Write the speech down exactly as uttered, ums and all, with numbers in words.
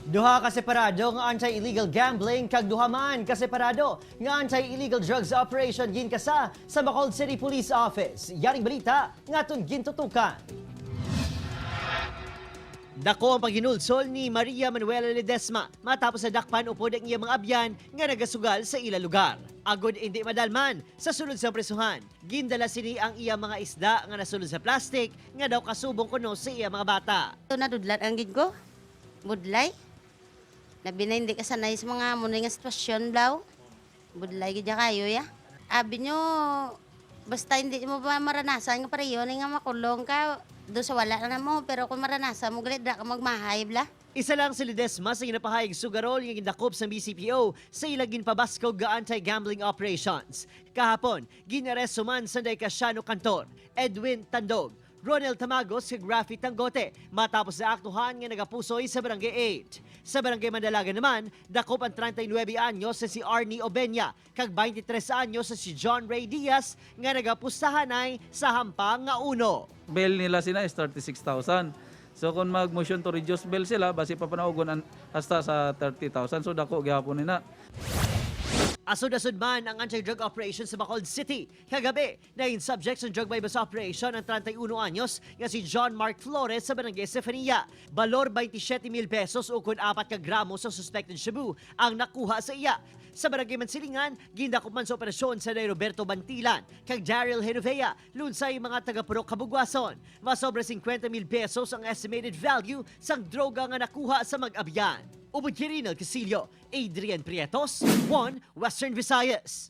Duha ka separado nga anti-illegal gambling kag duha man ka separado nga anti-illegal drugs operation ginkasa sa Bacolod City Police Office. Yaring balita nga aton gintutukan. Dako ang paghinulsol ni Maria Manuela Ledesma matapos nadakpan upod ang iyang mga abyan nga nagasugal sa ila lugar. Agod indi madalman sa sulod sang prisuhan, gindala sini ang iyang mga isda nga nasulod sa plastic nga daw kasubong kuno sa iyang mga bata. Ito, nadudlan ang gid ko. Budlay. Labi na hindi ka sanay sa mga amo nga sitwasyon, blaw. Budlay gid kayo, ya. Abi nyo, basta hindi mo ba maranasan nga pareho ni nga makulong ka, do sa wala na mo, pero kung maranasan mo, gali, da ka magmahay, bla. Isa lang si Ledesma sa ginapahayag sugarol nga gindakop sang B C P O sa ila ginpabaskog nga anti-gambling operations. Kahapon, ginaresto man sa Dai Casiano Cantor, Edwin Tandog, Ronel Tamagos kag Rafi Tanggote matapos naaktuhan nga nagapusoy sa Barangay eight. Sa Barangay Mandalagan naman, dakop ang treinta y nuebe anyos nga si Arnie Obeña kag twenty-tres anyos nga si John Ray Diaz nga nagapusahanay sa hampang nga uno. Bail nila sina is thirty-six thousand. So kung mag-motion to reduce bail sila, basi papanaugon an- hasta sa thirty thousand. So dako gihapon nina. Asod-asod man ang anti-drug operation sa Bacolod City. Kagabi, naging subject sa drug buy-bust operation ang treinta y uno anyos nga si John Mark Flores sa Barangay Estefania. Balor twenty-siete mil pesos ukon apat ka gramo sa suspected shabu ang nakuha sa iya. Sa Barangay Mansilingan, gindakop man sa operasyon si Roberto Bantilan kag Daryl Genovea, lunsay mga taga Purok Kabugwason. Mas sobra cincuenta mil pesos ang estimated value sang droga nga nakuha sa mag-abyan. Ubod kay Rinal Casillo, Adrian Prietos, One Western Visayas.